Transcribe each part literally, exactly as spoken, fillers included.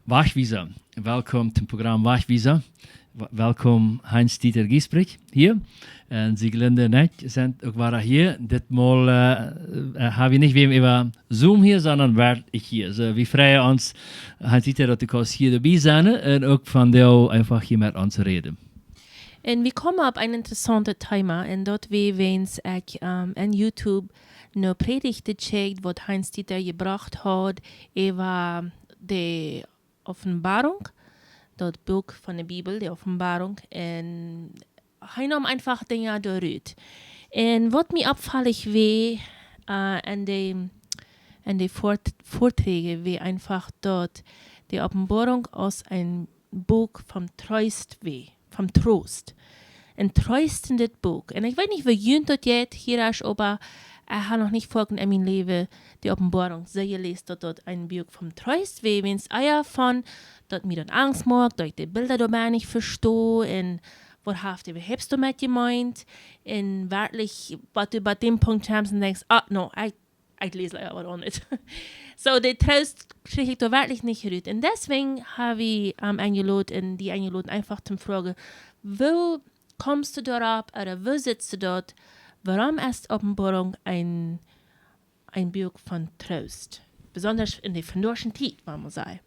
Wajchwiesa. Welkom toom Program Wajchwiesa. Wel- Welkom Heinz-Dieter Giesbrecht hia. Un Sieglinde Neck sent uk wada hia. Ditmol, äh, äh, hab wie nich wäm äwa Zoom hia, sonda werkjlich hia. Soo, wie freien ons, Heinz-Dieter, daut du kaust hia doabie sennen un uk vondoag eefach hia met ons räden. Un wie komen opp een interessauntet Thema, un daut wia, wiels ekj, ähm, en YouTube ne Prädicht jekjikjt, waut Heinz-Dieter jebrocht haud äwa de Openboarunk, daut Buak von de Bibel, de Openboarunk, un hee neem eefach Dinja doarut. Un waut mie oppfaulich wia, äh, en de, en de Vort-, Vorträge, wia eefach daut de Openboarunk aus een Buak vom Troost wia, vom Troost. Een troostendet Buak. Un ekj weet nich, woo junt daut jeit, hia es, oba ekj hab noch nich foaken en mien Läwen de Openboarunk soo jeläst, daut daut een Buak vom Troost wia, wiels ea von daut mie daut Angst moakt, daut ekj de Bilda doabie nich vesto un waut haft hee äwahaupt doamet jemeent. Un werkjlich, waut du bie däm Punkt kjemst un denkjst, ah, no, ekj, ekj läs leewa waut aundret. Soo, de Troost kjrieech ekj doa werkjlich nich rut. Un deswäajen hab wie am enjelot un die enjelot eefach to froagen, woo kjemst du doaropp, ooda woo sitst du daut, wuarom es Openboarunk een, een Buak von Troost? Besonda en de vondoagsche Tiet, wan wie sajen.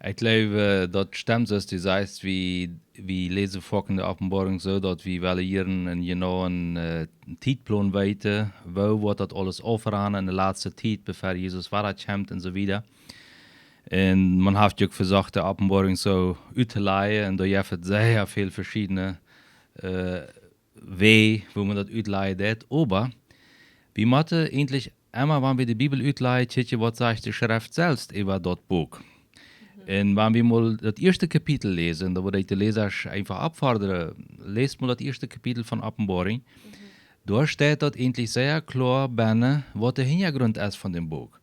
Ekj jleew, äh, daut stemt, soo aus du sajchst, wie, wie läsen foaken de Openboarunk soo, daut wie wellen hia een, een jenauen, äh, Tietplan weeten, woo woat daut aules aufranen en de latste Tiet, bevor Jesus wada kjemt un soo wieda. Un maun haft je uk vesocht, de Openboarunk soo uttolajen, un doa jeft et sea väl veschiedne, äh, Wäaj, woo maun daut utlajen deit, oba wie motten eejentlich emma, wan wie de Bibel utlajen, kjikjen, waut sajcht de Schreft selfst äwa daut Buak. Un wan wie mol daut ieeschte Kapitel läsen, dan wudd ekj de Läsasch eefach oppfodren, läst mol daut ieeschte Kapitel von Openboarunk. Doa steit daut eejentlich sea kloa benne, waut de Hinjagrunt es von däm Buak.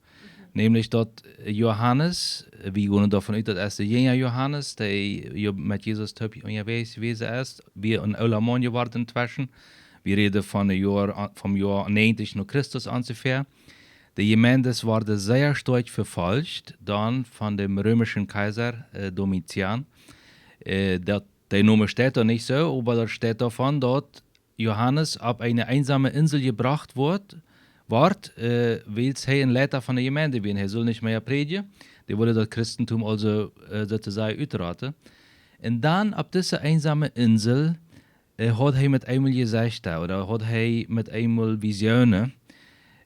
Nämlich daut Johanes, wie gonen doavon ut, daut es de Jinja Johanes, dee jo met Jesus toop unjawäajes jewast es, wia een oola Maun jeworden tweschen. Wie räden von de Joa, vom Joa näajentich no Christus onjefäa. De Jemeenden worden sea stoakj vefolcht, dan von däm reemschen Kjeisa, äh, Domitian. Äh, daut, de Nomen steit doa nich soo, oba daut steit doavon, daut Johanes opp eene eensome Insel jebrocht woat, woat, äh, wiels hee een Leida von de Jemeend wia. Hee sull nich mea prädjen. Dee wull daut Christentum aulsoo, äh, soo to sajen, utroten. Un dan opp dise eensome Insel, äh, haud hee met eemol Jesecha, ooda haud hee met eemol Visionen.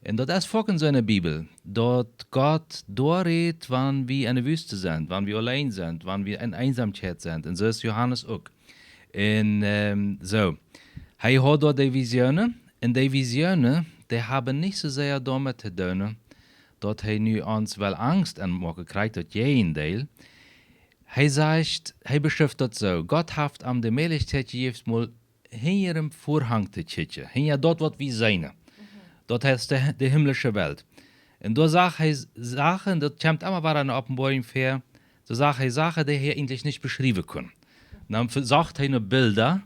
Un daut es foaken soo en de Bibel, daut Gott doa rät, wan wie en de Wüste sent, wan wie auleen sent, wan wie en Eensomkjeit sent. Un soo es Johanes uk. Un, ähm, soo. Hee haud doa de Visionen. Un de Visionen, dee haben nich soo sea doamet to doonen, daut hee nu ons well Angst enmoaken kjricht, daut Jäajendeel. Hee sajcht, hee beschrift daut soo: Gott haft am de Mäajlichkjeit jejäft, mol hinja däm Vorhang to kjikjen, hinja daut, waut wie seenen. Daut es de, de himmlische Welt. Un doa sach hee Sachen, daut kjemt emma wada en de Openboarunk väa, doa sach hee Sachen, dee hee eejentlich nich beschriewen kunn. Dan vesocht hee no Bilda,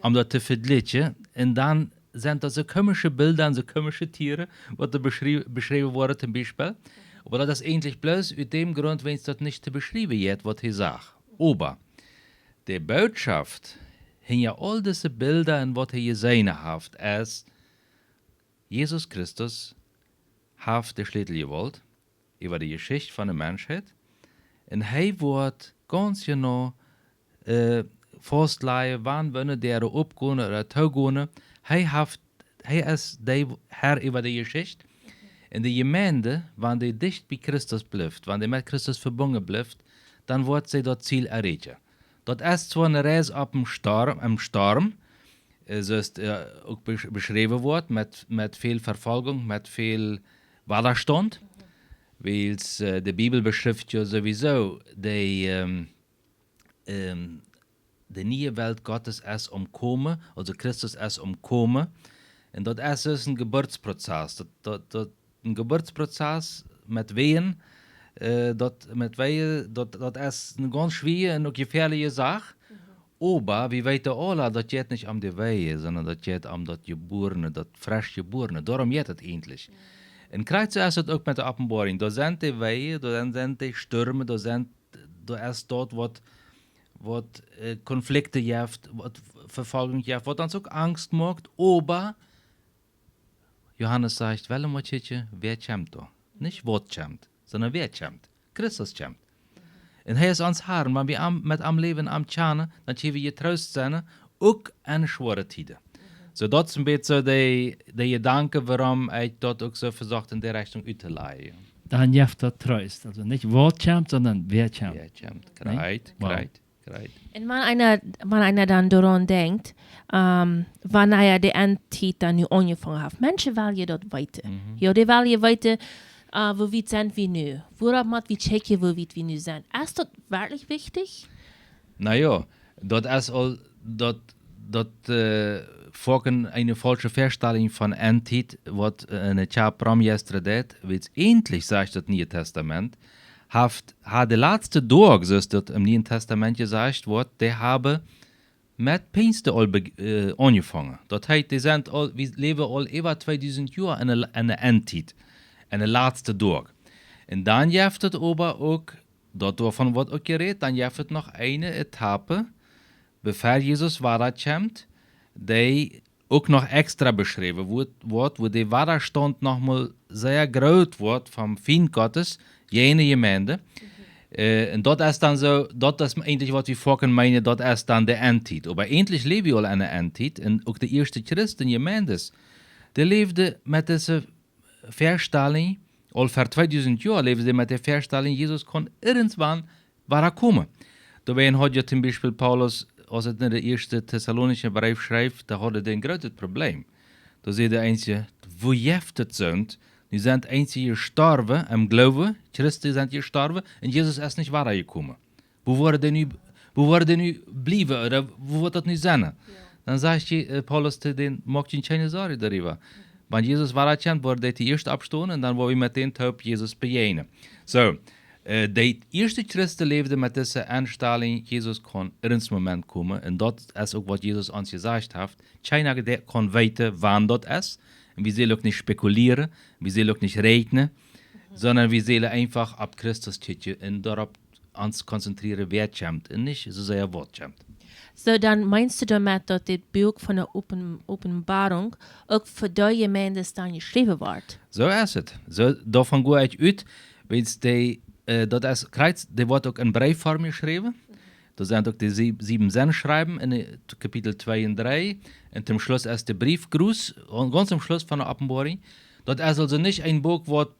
om daut to vejlikjen, un dan sent daut soo komische Bilda un soo komische Tieren, waut doa beschrie-, beschräwen woaren, toom Biespel. Oba daut es eejentlich bloos ut däm Grunt, wiels daut nich to beschriewen jeit, waut hee sach. Oba de Bootschoft hinja aul dise Bilda un waut hee jeseenen haft, es, Jesus Christus haft de Schlätel jehaut äwa de Jeschicht von de Menschheit. Un hee woat gaunz jeneiw, äh, faustlajen, wan, wanea Däaren oppgonen ooda toogonen. Hee haft, hee es de Herr äwa de Jeschicht. Un de Jemeend, wan dee dicht bie Christus blift, wan dee met Christus vebungen blift, dan woat see daut Ziel erreichen. Daut es zwoa eene Reis opp em Storm, em Storm, äh, soo aus, äh, uk besch-, beschräwen woat, met, met väl Vefoljunk, met väl Wadastaunt. Wiels, äh, de Bibel beschrift jo sowieso de, ähm, ähm, de niee Welt Gottes es om komen, aulsoo Christus es om komen. Un daut es dus een Jeburtsprozess. Daut, daut, daut een Jeburtsprozess met Wehen, äh, daut met Wehen, daut, daut es eene gaunz schwoare un uk jefäaliche Sach. Oba wie weeten aule, daut jeit nich om de Wehen, sonda daut jeit om daut Jeborne, daut fresch Jeborne. Doarom jeit et eejentlich. Un krakjt soo es et uk met de Openboarunk. Doa sent de Wee, doa sent, sent de Storm, doa sent, doa es daut waut, waut äh, Konflikte jeft, waut Vefolgung jeft, waut ons uk Angst moakt, oba Johanes sajcht: "Well mol kjikjen, wäa kjemt doa?" Nich waut kjemt, sonda wäa kjemt. Christus kjemt. Un hee es ons Har. Wan wie am, met am läwen, am kjanen, dan kjenn wie jetroost sennen, uk en schwoare Tieden. Soo, daut es een bät soo de, de Jedanken, wuarom ekj daut uk soo vesocht en de Rechtunk uttolajen. Dan jeft daut Troost. Aulsoo nich waut kjemt, sonda wäa kjemt. Wäa kjemt. Nä? Krakjt, wow. Krakjt, krakjt. Un wan eena, wan eena dan doaraun denkjt, ähm, wanea de Endtiet dan nu aunjefongen haft. Menschen wellen daut weeten. Mhm. Jo, dee wellen weeten, äh, woo wiet sent wie nu? Wuaropp mott wie checken, woo wiet wie nu sent? Es daut werkjlich wichtich? Na jo, daut es aul, daut, daut, äh, foaken eene faulsche Väastalunk von Endtiet, waut, äh, enne Kjoakj promjestren deit, wiels eejentlich sajcht daut Niee Testament, haft, ha de latste Doag, soo aus daut em Nieen Testament jesajcht woat, dee haben met Pinjsten aul be-, äh, aunjefongen. Daut heet, dee sent aul, wie läwen aul äwa tweedusent Joa enne, enne Endtiet, enne latste Doag. Un dan jeft et oba uk, daut doavon woat uk jerät, dan jeft et noch eene Etapp, bevor Jesus wada kjemt, dee uk noch extra beschräwen woat, woat, wua de Wadastaunt nochmol sea groot woat vom Fient Gottes, jäajen de Jemeent. Mhm. Äh, un daut es dan soo, daut es eejentlich waut wie foaken meenen, daut es dan de Endtiet. Oba eejentlich läwen wie aul enne Endtiet, un uk de ieeschte Christen, Jemeenten, dee läwden met dise Väastalunk, aul ver tweedusent Joa läwden see met de Väastalunk, Jesus kaun irjentwan wada komen. Doawäajen haud je toom Biespel Paulus, aus hee en de ieeschte Thessalonischen Breef schreef, doa haud hee een grootet Problem. Doa säd de eensje: "Woo jeft et soont? Nu sent eensje jestorwen em Gloowen, Christen sent jestorwen, un Jesus es nich wada jekomen. Woo woaren dee nu, woo woaren dee nu bliewen, ooda woo woat daut nu sennen?" Jo. Dan sajcht je, äh, Paulus to dän: "Moakt junt kjeene Sorj doaräwa. Wan Jesus wada kjemt, woat dee ieescht oppstonen, un dan woa wie met dän toop Jesus bejäajnen." Soo, äh, de ieeschte Christen läwden met dise Enstalunk, Jesus kaun irjent een Moment komen, un daut es uk waut Jesus ons jesajcht haft. Kjeena, dee kaun weeten, wan daut es, un wie sellen uk nich spekulieren, wie sellen uk nich räakjnen, mhm, sonda wie sellen eefach opp Christus kjikjen un doaropp ons konzentrieren, wäa kjemt, un nich soo sea waut kjemt. Soo, dan meenst du doamet, daut dit Buak von de Open-, Openboarunk uk fa dee Jemeenten dan jeschräwen woat? Soo es et. Soo, doavon go ekj ut, wiels dee, äh, daut es krakjt, dee woat uk en Breefform jeschräwen. Doa sent uk de sie-, sieben Sendschriewen en de Kapitel twee un dree. Un toom Schluss es de Breefgruß, un gaunz aum Schluss von de Openboarunk. Daut es aulsoo nich een Buak, waut,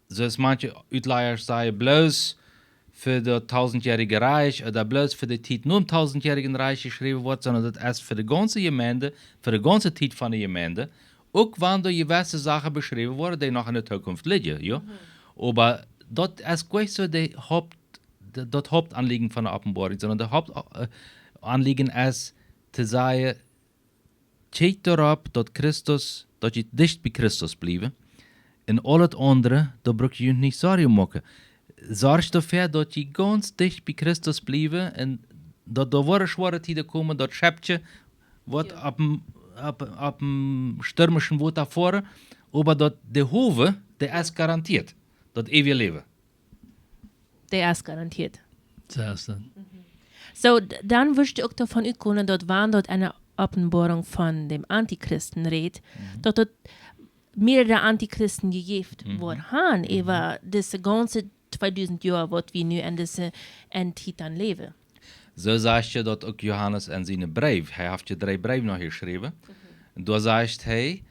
soo aus manche Utlaja sajen, bloos fa daut tausendjährige Rikj ooda bloos fa de Tiet nom tausendjährigen Rikj jeschräwen woat, sonda daut es fa de gaunze Jemeent, fa de gaunze Tiet von de Jemeent, uk wan doa jewesse Sachen beschräwen woaren, dee noch en de Zukunft lijen, jo? Mhm. Oba daut es nich soo de Haupt-, de, daut Hauptanliegen von de Openboarunk, sonda daut Haupt-, äh, Anliegen es to sajen, kjikjt doaropp, daut Christus, daut jie dicht bie Christus bliewen. Un aul daut aundre, doa bruck jie junt nich Sorj moaken. Sorjt doafäa, daut jie gaunz dicht bie Christus bliewen un daut doa woaren schwoare Tieden komen, daut Scheppkje woat, jo, opp een, opp, opp een stormischen Wota foaren, oba daut de Howen, dee es garantieet, daut eewje Läwen. Dee es garantieet. Soo es daut. Mhm. Soo, d-, dan wurscht du uk doavon utgonen, daut wan daut eene Openboarunk von dän Antichristen rät, mhm, daut et mearere Antichristen jejäft, mhm, woat han, mhm, äwa dise gaunze tweedusent Joa, waut wie nu en dise Endtiet läwen. Soo sajcht je daut uk Johanes en sienen Breef. Hee haft je dree Breewen noch jeschräwen. Mhm. Un doa sajcht hee,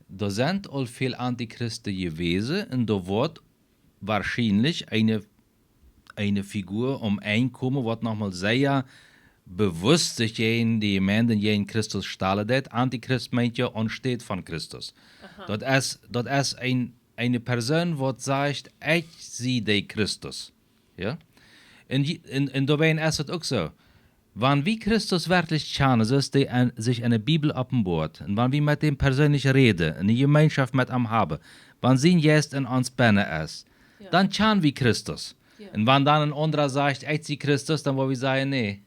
doa sent aul väl Antichristen jewast un doa woat woarschienlich eene, eene Figur om Enj komen, waut nochmol sea bewusst sikj jäajen de Jemeent, jäajen Christus stalen deit. Antichrist meent jo aunstaut von Christus. Aha. Daut es, daut es een, eene Persoon, waut sajcht: "Ekj sie de Christus." Jo? Un, un, un doawäajen es et uk soo. Wan wie Christus werkjlich kjanen, soo aus dee en, sikj en de Bibel openboat, un wan wie met däm persöönlich räden, eene Jemeenschoft met am haben, wan sien Jeist en ons bennen es, jo, dan kjan wie Christus. Jo. Un wan dan een aundra sajcht: "Ekj sie Christus", dan woa wie sajen: "Nä,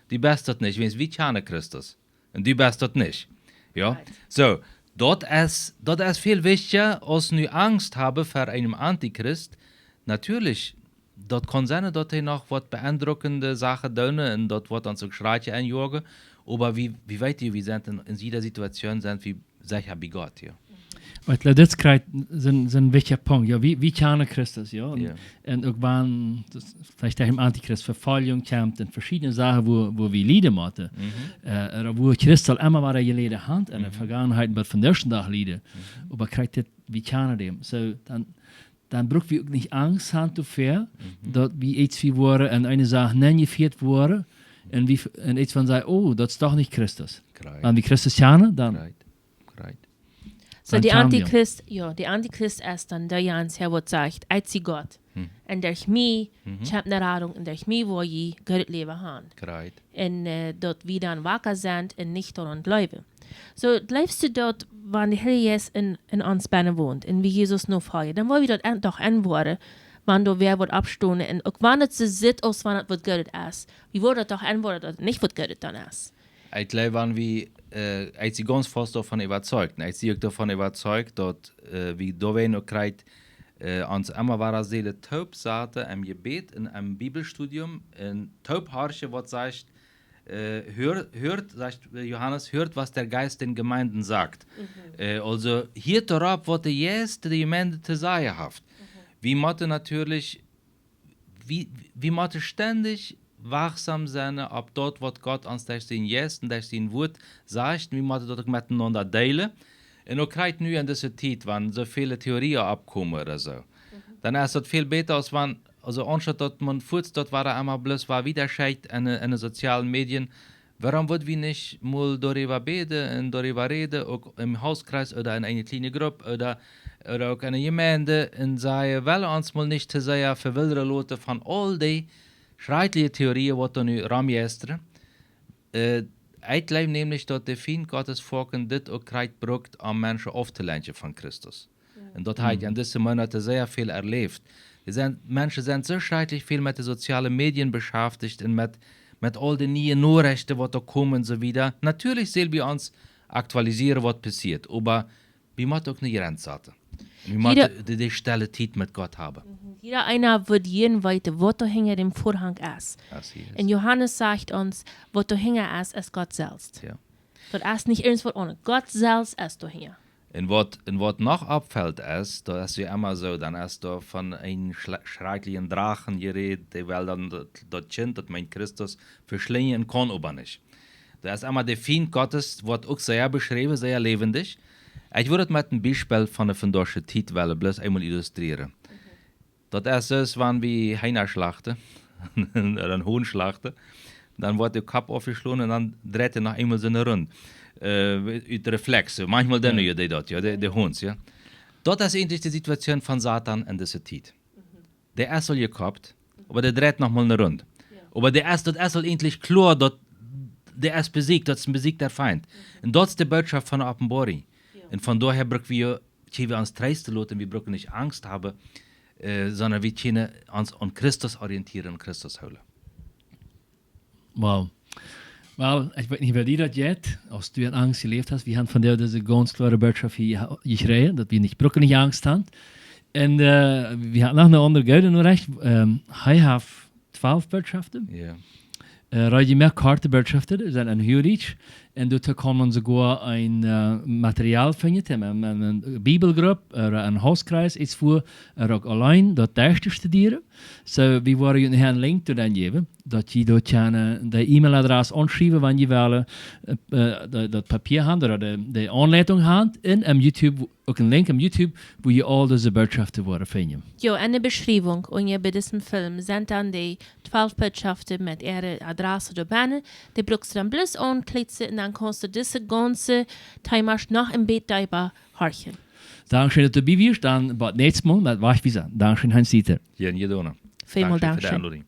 du best daut nich, wiels wie kjanen Christus. Un du best daut nich." Jo? Right. Soo, Daut es, daut es väl wichtja aus nu Angst haben ver eenen Antichrist. Natürlich, daut kaun sennen, daut hee noch waut beeindruckende Sachen doonen un daut woat ons uk schrakjlich aunjoagen. Oba wie, wie weeten, wie sent en, en jieda Situation sent wie secha bie Gott, jo. Oba ekj jleew, dit kjricht sien, sien wichtja Punkt. Jo, wie, wie kjanen Christus, jo. Un, jo. Un uk wan, daut veleicht derch dän Antichrist Vefoljunk kjemt un veschiedne Sachen, wua, wua wie lieden motten. Mhm. Äh, ooda wua Christus aul emma wada jeläden haft, en de, mhm, Vegangenheit, waut vondoag dän Dach lieden. Mhm. Oba kjricht dit, wie kjanen däm. Soo, dan, dan bruck wie uk nich Angst haben doafäa, mhm, daut wie ieescht wie woaren un eene Sach nenjefieet woaren. Un wie, un ieescht von sajen, oh, daut es doch nich Christus. Kjricht. Wan wie Christus kjanen, dan. Kjricht. Kjricht. Soo, dan de kjanen wie am. Antichrist, jo, de Antichrist es dan dee eena, waut sajcht, ekj sie Gott. Hm. Un derch mie, mhm, kjemt ne Radunk, un derch mie woa jie goodet Läwen haben. Kjricht. Un, äh, daut wie dan waka sent un nich doaraun jleewen. Soo, jleefst du daut, wan de Harr Jeist en, en ons bennen wont, un wie Jesus nofoljen, dan woa wie daut en-, doch enwoaren, wan doa wäa woat oppstonen, un uk wan et soo sitt, aus wan et waut Goodet es, wie woaren daut doch enwoaren, daut et nich waut Goodet dan es. Ekj jleew, wan wie, äh, ekj sie gaunz faust doavon äwazeicht. Ekj sie uk doavon äwazeicht, daut, äh, wie doawäajen uk kjricht, äh, ons emma wada sellen toop saten em Jebäd un em Bibelstudium un toop horchen, waut sajcht, äh, hör-, hört, sajcht, äh, Johanes, hört, was der Geist den Gemeinden sagt. Mhm. Äh, aulsoo, hieet doaropp, waut de Jeist de Jemeent to sajen haft. Mhm. Wie motten natürlich wie, wie motten stendich wachsam sennen opp daut, waut Gott ons derch sienen Jeist un derch sien Wuat sajcht. Wie motten daut uk metenaunda deelen. Un uk kjricht nu en dise Tiet, wan soo väle Theorien oppkomen ooda soo. Mhm. Dan es daut väl bäta, aus wan, aulsoo aunstaut daut maun fuaz daut wada emol bloos wada wiedaschekjt en, en de soziale Medien, wuarom woa wie nich mol doaräwa bäden un doaräwa räden, uk em Hauskjreis ooda en eene kjliene Grupp ooda, ooda uk en de Jemeent un sajen, well ons mol nich too sea vewillen loten von aul dee schrakjliche Theorien, waut doa nu romjeistren. Äh, ekj jleew nämlich, daut de Fient Gottes foaken dit uk kjricht brukt, om Menschen auftolenkjen von Christus. Un daut hab ekj, mhm, en dise Moonate sea väl erläft. Wie sent, Menschen sent soo schrakjlich väl met de soziale Medien beschäftigt un met, met aul de niee Norechten, waut doa komen un soo wieda. Natürlich sell wie ons aktualisieren, waut passieet, oba wie motten uk ne Jrenz saten. Wie motten de, de stelle Tiet met Gott haben. Mhm. Jieda eena woat jiern weeten, waut doa hinja däm Vorhang es. Así es. Un Johanes sajcht ons, waut doa hinja es, es Gott selfst. Jo. Daut es nich irjentwaut aundret. Gott selfst es doa hinja. Un waut, un waut noch oppfelt es, daut es jo emma soo, dan es doa von eenen schla-, schrakjlichen Drachen jerät, dee well dan daut, daut Kjint, daut meent Christus, veschlingen un kaun oba nich. Doa es emma de Fient Gottes, woat uk sea beschräwen, sea läwendich. Ekj wudd daut met een Biespel von de vondoagsche Tiet wellen bloos eemol illustrieren. Mhm. Daut es soo aus wan wie Heena schlachten, ooda een Hont schlachten, dan woat de Kopp aufjeschlonen un dan dreit hee noch eemol soo ne Rund. Äh, ut Reflex. Manchmol dan, jo, dee daut, jo, de, de Hont, jo. Daut es eejentlich de Situation von Soton en dise Tiet. Mhm. Dee es aul jekoppt, oba dee dreit noch mol ne Rund. Jo. Oba dee es, daut es aul eejentlich kloa, daut dee es besieecht, daut es een besieekta Fient. Mhm. Un daut es de Botschaft von de Openboarunk. Jo. Un von doahäa bruck wie, kjenn wie ons treesten loten, wie brucken nich Angst haben, äh, sonda wie kjennen ons aun Christus orientieren un Christus hoolen. Wow. Well, ekj weet nich, woo die daut jeit, aus du en Angst jeläft hast. Wie haben von die dise gaunz kloare Botschaft hia jekjräajen, daut wie nich brucken nich Angst haben. Un, äh, wie haben noch ne aundre goode Norecht. Ähm, hee haft twalf Botschaften. Jo. Äh, reed je mea korte Botschaften, dee sent en Huagdietsch. Un doa kaun maun soogoa een, äh, Material finjen, een, een, een Bibelgrupp, äh, een Hauskjreis, ieescht fa, äh, uk auleen daut derch to studieren. Soo, wie woaren junt hia een Link to dan jäwen, daut jie doa kjennen, äh, de E-Mail-Adress aunschriewen, wan jie wellen, äh, äh, daut, daut Papia haben, ooda de, de Aunleitunk haben, un em YouTube uk een Link em YouTube, wua jie aul dise Botschaften woaren finjen. Jo, en de Beschriewunk unja bie disen Film sent dan de twalf Botschaften met äare Adress doa bennen. Dee bruckst du dan bloos aunklicksen un dan kaust du dise gaunze Thema noch een bät deepa horchen. Dankscheen, daut du bie wieescht. Dan bat näakjstet Mol met Wajchwiesa. Dankscheen, Heinz-Dieter. Jiern jedonen. Välmol dankscheen. Dankscheen fa de Enlodunk.